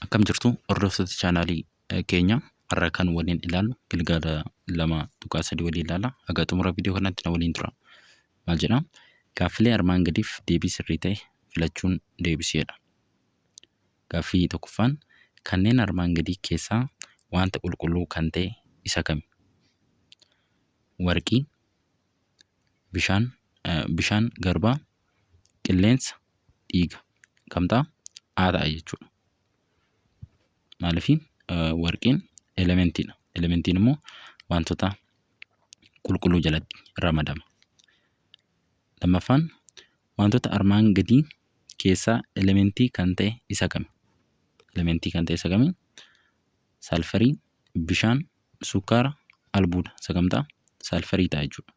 Akkam jirtu hordoftoota chaanaalii keenya? Har'a kan waliin ilaallu gilgaala 2.3 waliin ilaalla. Haga xumura viidiyoo kanaatti na waliin tura. Maal jedha? Gaaffilee armaan gadiif deebii sirrii ta'e filachuun deebisi jedha. Gaaffii tokkoffaan, kanneen armaan gadii keessaa wanta qulqulluu kan ta'e isa kami? Warqii, bishaan, bishaan garbaa, qilleensa, dhiiga. Kam ta'a? A ta'a jechuudha. Maaliif? Warqiin elementiidha. Elementiin immoo wantoota qulqulluu jalatti ramadama. Lammaffaan, wantoota armaan gadii keessaa elementii kan ta'e isa kami? Elementii kan ta'e isa kami? Saalfarii, bishaan, sukkaara, albuuda. Isa kam ta'a? Saalfarii ta'a jechuudha.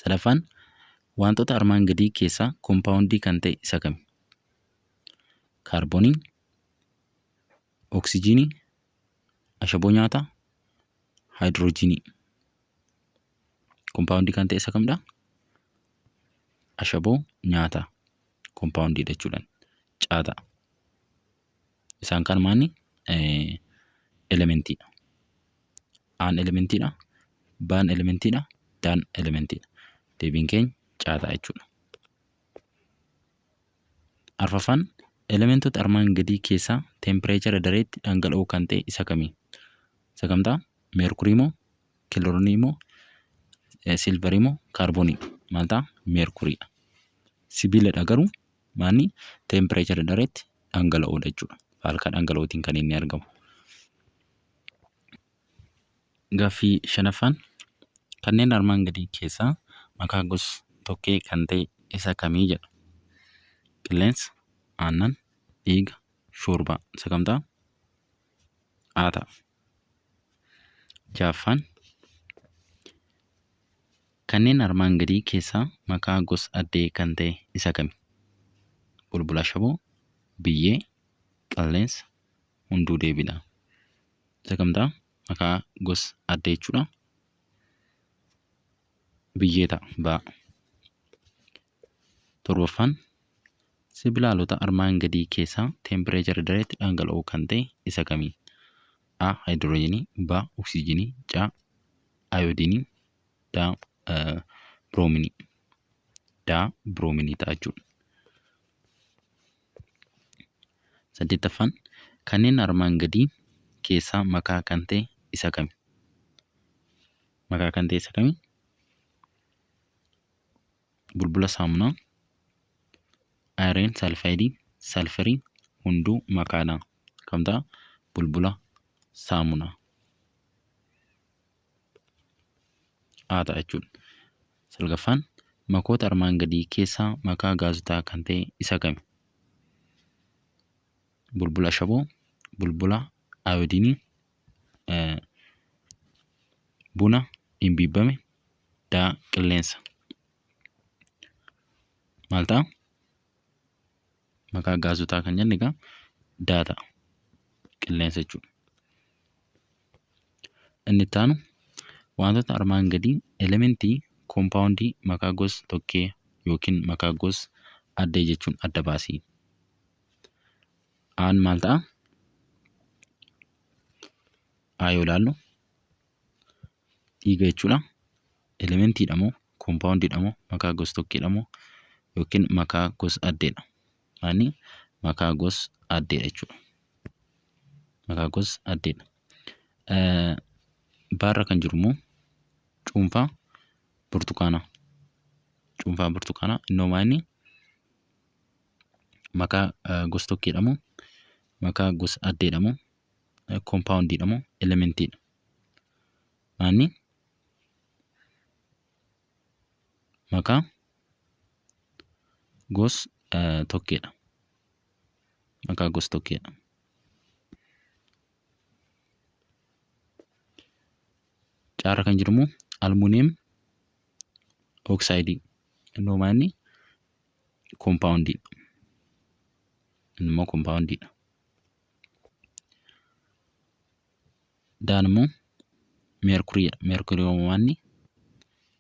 Sadaffaan, wantoota armaan gadii keessaa kompaawundii kan ta'e isa kami? Kaarboonii, oksijiinii, ashaboo nyaataa, haayidiroojiinii. Kompaawundii kan ta'e isa kamidha? Ashaboo nyaataa kompaawundiidha jechuudha. C ta'a. Isaan kaan maanni elementiidha. A'n elementiidha. B'n elementiidha. D'n elementiidha. Deebiin keenya C ta'a jechuudha. Arfaffaan, elementoota armaan gadii keessaa teempireechara dareetti dhangala'oo kan ta'e isa kami? Isa kam ta'a? Meerkurii moo? Kiloorinii moo? Silvarii moo? Kaarboonii? Maal ta'a? Meerkuriidha. Sibiiladha garuu maanni teempireechara dareetti dhangala'oodha jechuudha. Faalkaa dhangala'ootiin kan inni argamu. Gaaffii shanaffaan, kanneen armaan gadii keessaa makaa gos tokkee kan ta'e isa kamii jedha. Qilleensa, aannan, dhiiga, shoorbaa. Isa kam ta'a? A ta'a. Ja'affaan, kanneen armaan gadii keessaa makaa gos addee kan ta'e isa kami? Bulbula ashaboo, biyyee, qilleensa, hunduu deebiidha. Isa kam ta'a? Makaa gos adda jechuudha. Biyyee ta'a. Baa. Torbaffaan, sibilaalota armaan gadii keessaa teempireechara dareetti dhangala'oo kan ta'e isa kami? A. Haayidroojinii, B. Oksijiinii, C. Ayoodiinii, D. Biroominii. D. Biroominii ta'a jechuudha. Saddeettaffaan, kanneen armaan gadii keessaa makaa kan ta'e isa kami? Makaa kan ta'e isa kami? Bulbula saamunaa, ayireen salfaayidii, salfarii, hunduu makaadha. Kam ta'a? Bulbula saamunaa. A ta'a jechuudha. Salgaffaan, makoota armaan gadii keessaa makaa gaazotaa kan ta'e isa kami? Bulbula ashaboo, bulbula ayoodiinii, buna dhimbiibbame, daa qilleensa. Maal ta'a? Makaa gaazotaa kan jenne egaa daa ta'a. Qilleensa jechuudha. Inni itti aanu, wantoota armaan gadii elementii, koompaawundii makaa gos tokkee yookiin makaa gos addee jechuun adda baasi. Aan maal ta'a? A yoo ilaallu dhiiga jechuudha. Elementiidha moo koompaawundiidha moo makaa gos tokkeedha moo yookiin makaa gos addeedha? Maani makaa gos addeedha jechuudha. Makaa gos addeedha. Baarra kan jiru immoo cuunfaa burtukaanaa. Cuunfaa burtukaanaa innoo maani makaa gos tokkeedha moo makaa gos addeedha moo koompaawundiidha moo elementiidha? Maanni makaa gos tokkeedha. Makaa gos tokkeedha. Caarra kan jiru immoo almuuniyeem oksaayidii. Innoo maanni koompaawundiidha. Inni immoo koompaawundiidha. Daan immoo meerkuriidha. Meerkurii maanni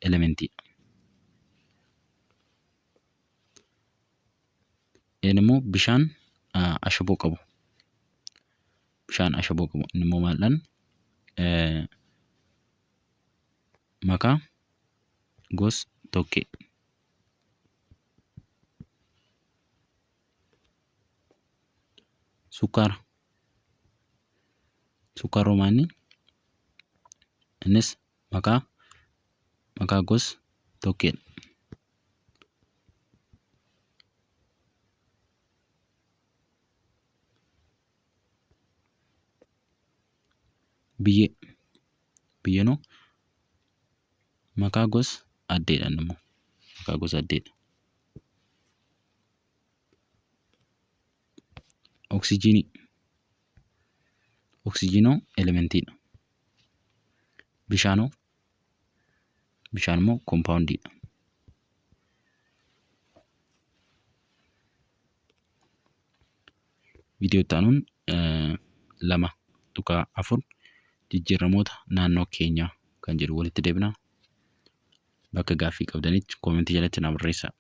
elementiidha. Een immoo bishaan ashaboo qabu. Bishaan ashaboo qabu. Inni immoo maaldhaan makaa gos tokkee. Sukkaara. Sukkaarri homaa inni? Innis makaa makaa gos tokkeedha. Biyyee. Biyyeenoo makaa gos addeedha inni immoo. Makaa gosa addeedha. Oksijiinii. Oksijiinoo elementiidha. Bishaanoo bishaan immoo kompaawundiidha. Viidiyoo itti aanuun 2.4 jijjiiramoota naannoo keenyaa kan jedhu walitti deebina. Bakka gaaffii qabdanitti koomentii jalatti naa barreessaa.